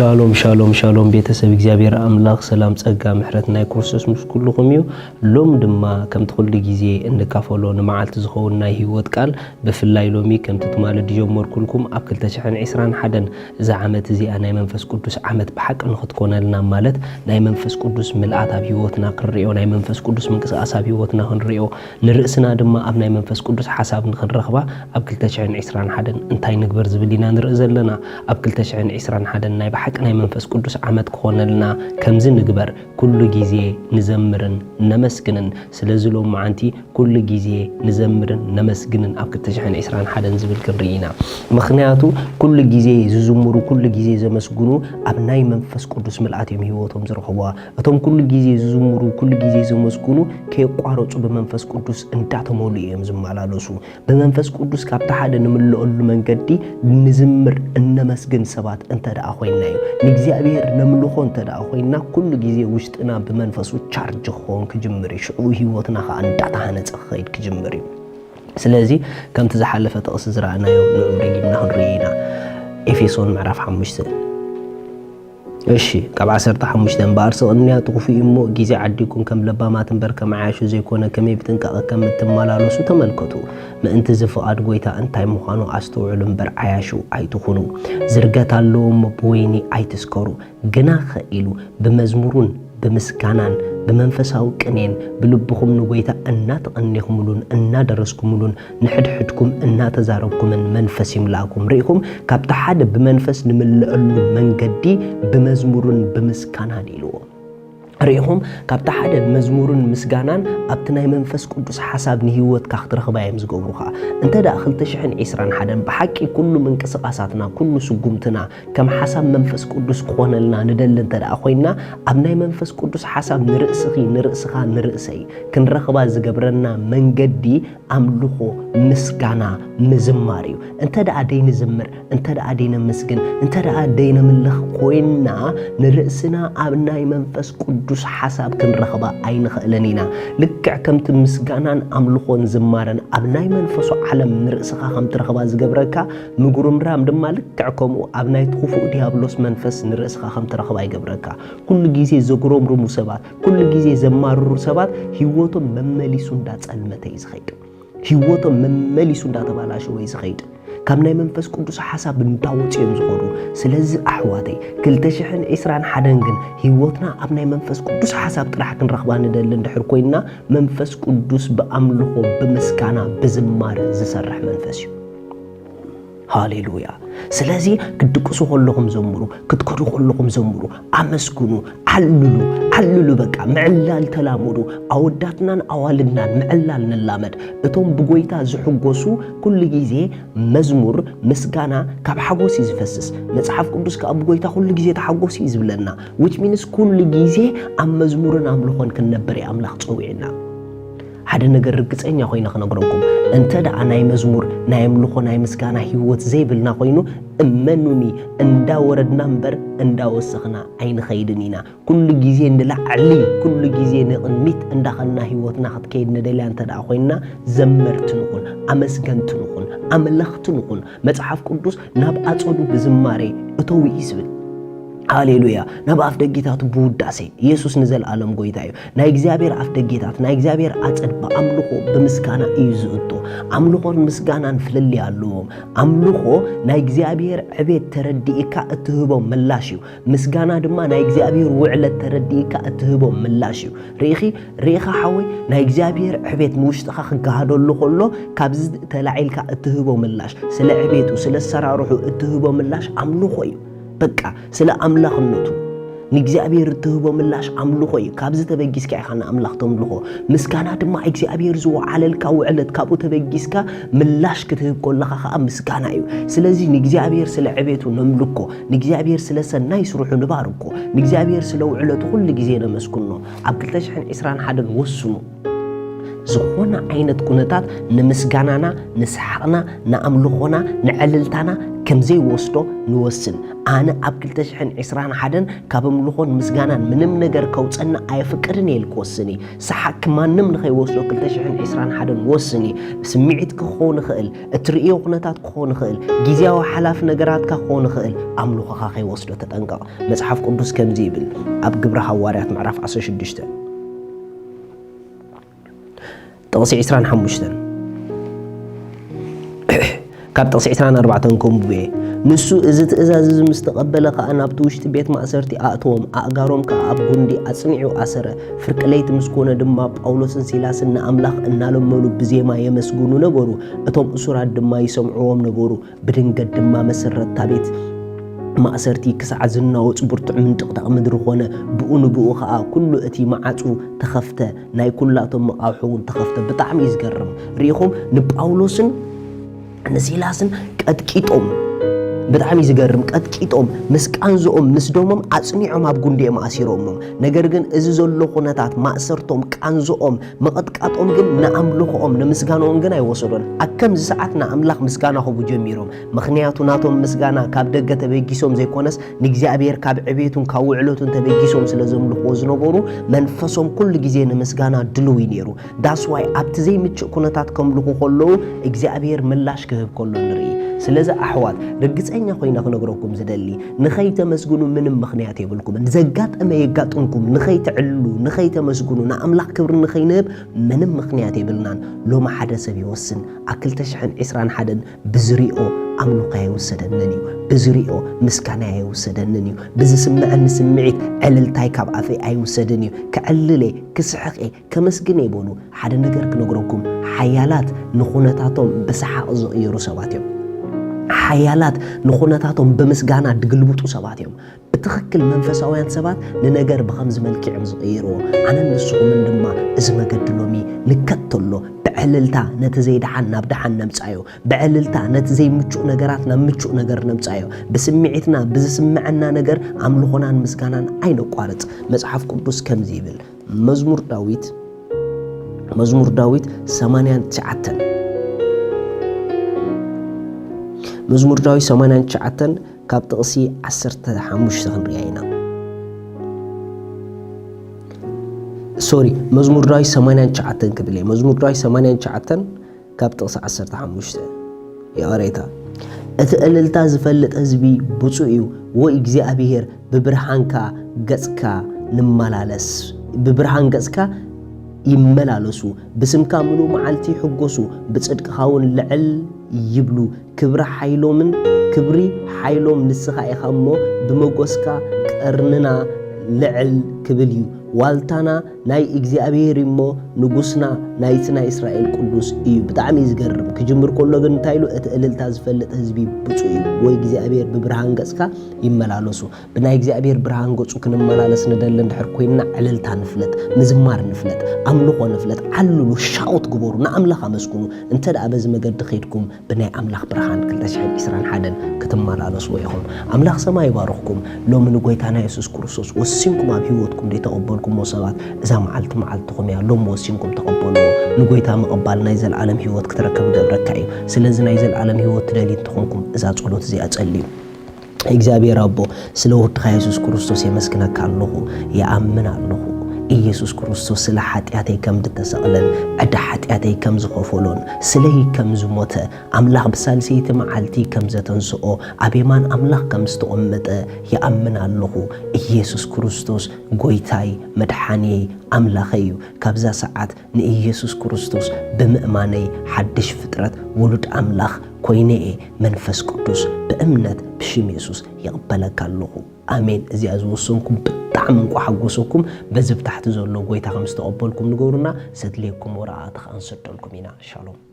ሻሎም ሻሎም ሻሎም፣ ቤተሰብ እግዚኣብሔር ኣምላኽ ሰላም ጸጋ ምሕረት ናይ ክርስቶስ ምስ ኩልኹም እዩ። ሎም ድማ ከምቲ ኩሉ ግዜ እንካፈሎ ንመዓልቲ ዝኸውን ናይ ህይወት ቃል፣ ብፍላይ ሎሚ ከምቲ ትማሊ ዝጀመርኩልኩም ኣብ ክልተ ሽሕን ዕስራን ሓደን፣ እዛ ዓመት እዚኣ ናይ መንፈስ ቅዱስ ዓመት ብሓቂ ንኽትኮነልና፣ ማለት ናይ መንፈስ ቅዱስ ምልኣት ኣብ ህይወትና ክንሪኦ፣ ናይ መንፈስ ቅዱስ ምንቅስቃስ ኣብ ህይወትና ክንሪኦ፣ ንርእስና ድማ ኣብ ናይ መንፈስ ቅዱስ ሓሳብ ንኽንረኽባ ኣብ ክልተ ሽሕን ዕስራን ሓደን እንታይ ንግበር ዝብል ኢና ንርኢ ዘለና። ኣብ ክልተ ሽሕን ዕስራን ሓደን ናይ ብሓቂ ናይ መንፈስ ቅዱስ ዓመት ክኾነልና ከምዚ ንግበር፣ ኩሉ ግዜ ንዘምርን ነመስግንን። ስለዚ ሎም መዓንቲ ኩሉ ግዜ ንዘምርን ነመስግንን ኣብ ክልተ ሽሕን ዕስራን ሓደን ዝብል ክንርኢ ኢና። ምኽንያቱ ኩሉ ግዜ ዝዝምሩ፣ ኩሉ ግዜ ዘመስግኑ ኣብ ናይ መንፈስ ቅዱስ ምልኣት እዮም ህይወቶም ዝረኽብዋ። እቶም ኩሉ ግዜ ዝዝምሩ፣ ኩሉ ግዜ ዘመስግኑ ከየቋረጹ ብመንፈስ ቅዱስ እንዳተመሉ እዮም ዝመላለሱ። ብመንፈስ ቅዱስ ካብቲ ሓደ ንምልአሉ መንገዲ ንዝምር እነመስግን ሰባት እንተ ደኣ ኮይንና እዩ። ንእግዚኣብሔር ነምልኾ እንተ ደኣ ኮይንና ኩሉ ግዜ ውሽጥና ብመንፈሱ ቻርጅ ክኸውን ክጅምር እዩ። ሽዑ ህይወትና ኸዓ እንዳተሃነጸ ክኸይድ ክጅምር እዩ። ስለዚ ከምቲ ዝሓለፈ ጥቕሲ ዝረኣናዮ ንዑ ደጊምና ክንርኢ ኢና። ኤፌሶን ምዕራፍ ሓሙሽተ። እሺ፣ ካብ ዓሰርተ ሓሙሽተ፣ እምበኣር ስቕ እንያ ትኹፉ እዩ እሞ፣ ግዜ ዓዲግኩም ከም ለባማት እምበር ከም ዓያሹ ዘይኮነ፣ ከመይ ብጥንቃቐ ከም እትመላለሱ ተመልከቱ። ምእንቲ እዚ ፍቓድ ጐይታ እንታይ ምዃኑ ኣስተውዕሉ እምበር፣ ዓያሹ ኣይትኹኑ። ዝርገት ኣለዎ እሞ፣ ብወይኒ ኣይትስከሩ። ግናኸ ኢሉ፣ ብመዝሙሩን ብምስጋናን ብመንፈሳዊ ቅኔን ብልብኹም ንጐይታ እናተቐኔኹምሉን እናደረስኩምሉን ንሕድሕድኩም እናተዛረብኩምን መንፈስ ይምላእኩም። ርኢኹም፣ ካብቲ ሓደ ብመንፈስ ንምልአሉ መንገዲ ብመዝሙርን ብምስጋናን ኢልዎ። ርኢኹም፣ ካብቲ ሓደ መዝሙርን ምስጋናን ኣብቲ ናይ መንፈስ ቅዱስ ሓሳብ ንህይወትካ ክትረኽባ እዮም ዝገብሩኻ። እንተ ደኣ ክልተ ሽሕን ዕስራን ሓደን ብሓቂ ኩሉ ምንቅስቓሳትና፣ ኩሉ ስጉምትና ከም ሓሳብ መንፈስ ቅዱስ ክኾነልና ንደሊ እንተ ደኣ ኮይንና፣ ኣብ ናይ መንፈስ ቅዱስ ሓሳብ ንርእስኺ፣ ንርእስኻ፣ ንርእሰይ ክንረኽባ ዝገብረና መንገዲ ኣምልኾ፣ ምስጋና፣ ምዝማር እዩ። እንተ ደኣ ደይንዝምር፣ እንተ ደኣ ደይነመስግን፣ እንተ ደኣ ደይነምልኽ ኮይንና፣ ንርእስና ኣብ ናይ መንፈስ ቅዱስ ሓሳብ ክንረኽባ ኣይንኽእልን ኢና። ልክዕ ከምቲ ምስጋናን ኣምልኾን ዝማረን ኣብ ናይ መንፈሱ ዓለም ንርእስኻ ከም ትረኽባ ዝገብረካ፣ ምጉርምራም ድማ ልክዕ ከምኡ ኣብ ናይ ክፉእ ዲያብሎስ መንፈስ ንርእስኻ ከም ትረኽባ ይገብረካ። ኩሉ ግዜ ዘጉረምርሙ ሰባት፣ ኩሉ ግዜ ዘማርሩ ሰባት ህይወቶም መመሊሱ እንዳጸልመተ እዩ ዝኸይድ። ህይወቶም መመሊሱ እንዳተባላሸወ እዩ ዝኸይድ። ካብ ናይ መንፈስ ቅዱስ ሓሳብ እንዳወጹ እዮም ዝኸዱ። ስለዚ ኣሕዋተይ፣ ክልተ ሽሕን ዕስራን ሓደን ግን ህይወትና ኣብ ናይ መንፈስ ቅዱስ ሓሳብ ጥራሕ ክንረኽባ ንደሊ እንድሕር ኮይንና፣ መንፈስ ቅዱስ ብኣምልኾ፣ ብምስጋና፣ ብዝማረ ዝሰርሕ መንፈስ እዩ። ሃሌሉያ። ስለዚ ክትድቅሱ ከለኹም ዘምሩ፣ ክትከዱ ከለኹም ዘምሩ፣ ኣመስግኑ፣ ዓልሉ፣ ዓልሉ፣ በቃ ምዕላል ተላመዱ። ኣወዳትናን ኣዋልድናን ምዕላል ንላመድ። እቶም ብጎይታ ዝሕጎሱ ኩሉ ግዜ መዝሙር፣ ምስጋና ካብ ሓጎስ እዩ ዝፈስስ። መጽሓፍ ቅዱስ ከኣ ብጎይታ ኩሉ ግዜ ተሓጎሱ እዩ ዝብለና። Which means ኩሉ ግዜ ኣብ መዝሙርን ኣምልኾን ክንነብር እዩ ኣምላኽ ጸዊዕና። ሓደ ነገር ርግጸኛ ኮይነ ክነግረኩም፣ እንተ ደኣ ናይ መዝሙር፣ ናይ ኣምልኾ፣ ናይ ምስጋና ህይወት ዘይብልና ኮይኑ፣ እመኑኒ፣ እንዳወረድና እምበር እንዳወሰኽና ኣይንኸይድን ኢና። ኩሉ ግዜ ንላዕሊ፣ ኩሉ ግዜ ንቕድሚት እንዳኸድና ህይወትና ክትከይድ ንደልያ እንተ ደኣ ኮይንና፣ ዘመርቲ ንኹን፣ ኣመስገንቲ ንኹን፣ ኣምለኽቲ ንኹን። መጽሓፍ ቅዱስ፣ "ናብ ኣጸዱ ብዝማሬ እተዉ" እዩ ዝብል። ሃሌሉያ። ናብ ኣፍ ደጌታቱ ብውዳሴ። ኢየሱስ ንዘለኣለም ጎይታ እዩ። ናይ እግዚኣብሔር ኣፍ ደጌታት፣ ናይ እግዚኣብሔር ኣጸድ ብኣምልኾ፣ ብምስጋና እዩ ዝእቶ። ኣምልኾን ምስጋናን ፍልልይ ኣለዎም። ኣምልኾ ናይ እግዚኣብሔር ዕቤት ተረዲእካ እትህቦ ምላሽ እዩ። ምስጋና ድማ ናይ እግዚኣብሔር ውዕለት ተረዲእካ እትህቦ ምላሽ እዩ። ርኢኺ፣ ርኢኻ ሓወይ፣ ናይ እግዚኣብሔር ዕቤት ንውሽጥኻ ክገሃደሉ ከሎ፣ ካብዚ ተላዒልካ እትህቦ ምላሽ፣ ስለ ዕቤቱ፣ ስለ ኣሰራርሑ እትህቦ ምላሽ ኣምልኾ እዩ። በቃ፣ ስለ ኣምላኽነቱ ንእግዚኣብሔር እትህቦ ምላሽ ኣምልኾ እዩ። ካብዚ ተበጊስካ ኢኻ ንኣምላኽ ተምልኾ። ምስጋና ድማ እግዚኣብሔር ዝወዓለልካ ውዕለት፣ ካብኡ ተበጊስካ ምላሽ ክትህብ ከለኻ ኸኣ ምስጋና እዩ። ስለዚ ንእግዚኣብሔር ስለ ዕቤቱ ነምልኮ፣ ንእግዚኣብሔር ስለ ሰናይ ስርሑ ንባርኮ፣ ንእግዚኣብሔር ስለ ውዕለቱ ኩሉ ግዜ ነመስግኖ። ኣብ ክልተ ሽሕን ዕስራን ሓደን ወስኑ። ዝኾነ ዓይነት ኩነታት ንምስጋናና፣ ንሰሓቕና፣ ንኣምልኾና፣ ንዕልልታና ከም ዘይወስዶ ንወስን። ኣነ ኣብ ክልተ ሽሕን ዕስራን ሓደን ካብ ኣምልኾን ምስጋናን ምንም ነገር ከውፀና ኣየፍቅድን እየ ኢልክ ወስን እዩ። ሰሓቅኪ ማንም ንኸይወስዶ ክልተ ሽሕን ዕስራን ሓደን ወስን እዩ። ስምዒትኪ ክኸውን ይኽእል፣ እትርእዮ ኩነታት ክኸውን ይኽእል፣ ግዜያዊ ሓላፊ ነገራትካ ክኸውን ይኽእል፣ ኣምልኾኻ ከይወስዶ ተጠንቀቕ። መጽሓፍ ቅዱስ ከምዚ ይብል ኣብ ግብሪ ሃዋርያት ምዕራፍ ዓሰርተ ሽዱሽተ ጥቕሲ ዕስራን ሓሙሽተን፣ ካብ ጥቕሲ ዕስራን ኣርባዕተን ከንብብ እየ። ንሱ እዚ ትእዛዝ እዚ ምስ ተቐበለ ኸኣ ናብቲ ውሽጢ ቤት ማእሰርቲ ኣእተዎም፣ ኣእጋሮም ከኣ ኣብ ጉንዲ ኣጽኒዑ ኣሰረ። ፍርቂ ለይቲ ምስ ኮነ ድማ ጳውሎስን ሲላስን ንኣምላኽ እናለመኑ ብዜማ የመስግኑ ነበሩ። እቶም እሱራት ድማ ይሰምዕዎም ነበሩ። ብድንገት ድማ መሰረትታ ቤት ማእሰርቲ ክሳዕ ዝናወጽ ብርቱዕ ምንጥቕጣቕ ምድሪ ኾነ። ብኡ ንብኡ ኸኣ ኩሉ እቲ መዓጹ ተኸፍተ፣ ናይ ኩላቶም መቓውሖ እውን ተኸፍተ። ብጣዕሚ እዩ ዝገርም። ርኢኹም፣ ንጳውሎስን ንሲላስን ቀጥቂጦም፣ ብጣዕሚ እዩ ዝገርም፣ ቀጥቂጦም ምስ ቃንዝኦም ምስ ደሞም ኣጽኒዖም ኣብ ጉንዲ እዮም ኣሲሮሞም። ነገር ግን እዚ ዘሎ ኩነታት ማእሰርቶም፣ ቃንዝኦም፣ ምቕጥቃጦም ግን ንኣምልኾኦም ንምስጋናኦም ግን ኣይወሰዶን። ኣብ ከምዚ ሰዓት ንኣምላኽ ምስጋና ክህቡ ጀሚሮም። ምኽንያቱ ናቶም ምስጋና ካብ ደገ ተበጊሶም ዘይኮነስ ንእግዚኣብሔር ካብ ዕቤቱን ካብ ውዕለቱን ተበጊሶም ስለ ዘምልኽዎ ዝነበሩ መንፈሶም ኩሉ ግዜ ንምስጋና ድልው እዩ ነይሩ። That's why ኣብቲ ዘይምችእ ኩነታት ከምልኹ ከለዉ እግዚኣብሔር ምላሽ ክህብ ከሎ ንርኢ። ስለዚ ኣሕዋት ርግጸኛ ኮይነ ክነግረኩም ዝደሊ ንኸይተመስግኑ ምንም ምኽንያት የብልኩምን። ዘጋጠመ የጋጥምኩም ንኸይትዕልሉ ንኸይተመስግኑ ንኣምላኽ ክብሪ ንኸይንህብ ምንም ምኽንያት የብልናን። ሎሚ ሓደ ሰብ ይወስን ኣብ ክልተ ሽሕን ዕስራን ሓደን ብዝሪኦ ኣምልኾ ኣይውሰደንን እዩ። ብዝሪኦ ምስጋና ኣይውሰደንን እዩ። ብዝስምዐኒ ስምዒት ዕልልታይ ካብ ኣፈይ ኣይውሰድን እዩ። ክዕልል እየ፣ ክስሕቕ እየ፣ ከመስግን እየ በሉ። ሓደ ነገር ክነግረኩም፣ ሓያላት ንኹነታቶም ብሰሓቕ ዝቕይሩ ሰባት እዮም። ሓያላት ንኹነታቶም ብምስጋና ድግልብጡ ሰባት እዮም። ብትኽክል መንፈሳውያን ሰባት ንነገር ብኸምዚ መልክዕ እዮም ዝቕይርዎ። ኣነን ንስኹምን ድማ እዚ መገዲ ሎሚ ንከተሎ፣ ብዕልልታ ነቲ ዘይደሓን ናብ ደሓን ነምጻዮ፣ ብዕልልታ ነቲ ዘይምቹእ ነገራት ናብ ምቹእ ነገር ነምጻዮ። ብስምዒትና ብዝስምዐና ነገር ኣምልኾናን ምስጋናን ኣይነቋርጽ። መጽሓፍ ቅዱስ ከምዚ ይብል፣ መዝሙር ዳዊት መዝሙር ዳዊት ሰማንያን ትሽዓተን መዝሙር ዳዊት ሰማንያን ትሽዓተን ካብ ጥቕሲ ዓሰርተ ሓሙሽተ ክንሪኣ ኢና። ሶሪ፣ መዝሙር ዳዊት ሰማንያን ትሽዓተን ክብል እየ። መዝሙር ዳዊት ሰማንያን ትሽዓተን ካብ ጥቕሲ ዓሰርተ ሓሙሽተ። ይቕሬታ። እቲ እልልታ ዝፈልጥ ህዝቢ ብፁዕ እዩ። ወይ እግዚኣብሔር፣ ብብርሃንካ ገጽካ ንመላለስ። ብብርሃን ገጽካ ይመላለሱ። ብስምካ ምሉእ መዓልቲ ይሕጎሱ። ብጽድቅኻ እውን ልዕል ይብሉ። ክብሪ ሓይሎምን ክብሪ ሓይሎም ንስኻ ኢኻ እሞ፣ ብመጎስካ ቀርንና ልዕል ክብል እዩ። ዋልታና ናይ እግዚኣብሔር እዩ እሞ፣ ንጉስና ናይቲ ናይ እስራኤል ቅዱስ እዩ። ብጣዕሚ እዩ ዝገርም። ክጅምር ከሎ ግን እንታይ ኢሉ? እቲ እልልታ ዝፈልጥ ህዝቢ ብፁዕ እዩ፣ ወይ እግዚኣብሔር ብብርሃን ገጽካ ይመላለሱ። ብናይ እግዚኣብሔር ብርሃን ገጹ ክንመላለስ ንደሊ እንድሕር ኮይንና፣ ዕልልታ ንፍለጥ፣ ምዝማር ንፍለጥ፣ ኣምልኾ ንፍለጥ። ዓልሉ፣ ሻውት ግበሩ፣ ንኣምላኽ ኣመስግኑ። እንተ ደኣ በዚ መገዲ ኸይድኩም፣ ብናይ ኣምላኽ ብርሃን ክልተ ሽሕን ዕስራን ሓደን ክትመላለስዎ ኢኹም። ኣምላኽ ሰማይ ይባርኽኩም። ሎሚ ንጎይታና የሱስ ክርስቶስ ወሲንኩም ኣብ ህይወትኩም ዘይተቐበልኩሞ ሰባት፣ እዛ መዓልቲ መዓልትኹም እያ። ሎሚ ወሲንኩም ተቐበልዎ። ንጎይታ ምቕባል ናይ ዘለኣለም ህይወት ክትረክብ ይገብረካ እዩ። ስለዚ ናይ ዘለኣለም ህይወት ትደልዩ እንተኾንኩም፣ እዛ ጸሎት እዚኣ ጸልዩ። እግዚኣብሔር ኣቦ፣ ስለ ወድኻ የሱስ ክርስቶስ የመስግነካ ኣለኹ፣ ይኣምን ኣለኹ። ኢየሱስ ክርስቶስ ስለ ሓጢኣተይ ከም ዝተሰቕለን ዕዳ ሓጢኣተይ ከም ዝኸፈሎን ስለይ ከም ዝሞተ፣ ኣምላኽ ብሳልሰይቲ መዓልቲ ከም ዘተንስኦ፣ ኣብ የማን ኣምላኽ ከም ዝተቐመጠ ይኣምን ኣለኹ። ኢየሱስ ክርስቶስ ጎይታይ፣ መድሓንየይ፣ ኣምላኸይ እዩ። ካብዛ ሰዓት ንኢየሱስ ክርስቶስ ብምእማነይ ሓድሽ ፍጥረት ውሉድ ኣምላኽ ኮይነ እየ። መንፈስ ቅዱስ ብእምነት ብሽም የሱስ ይቕበለካ ኣለኹ። ኣሜን። እዚኣ ዝወሰንኩም ብጣዕሚ እንቋ ሓጎሰኩም። በዚ ብታሕቲ ዘሎ ጎይታ ከም ዝተቐበልኩም ንገሩና። ዘድልየኩም ወረቓቕቲ ከኣ ንሰደልኩም ኢና። ሻሎም።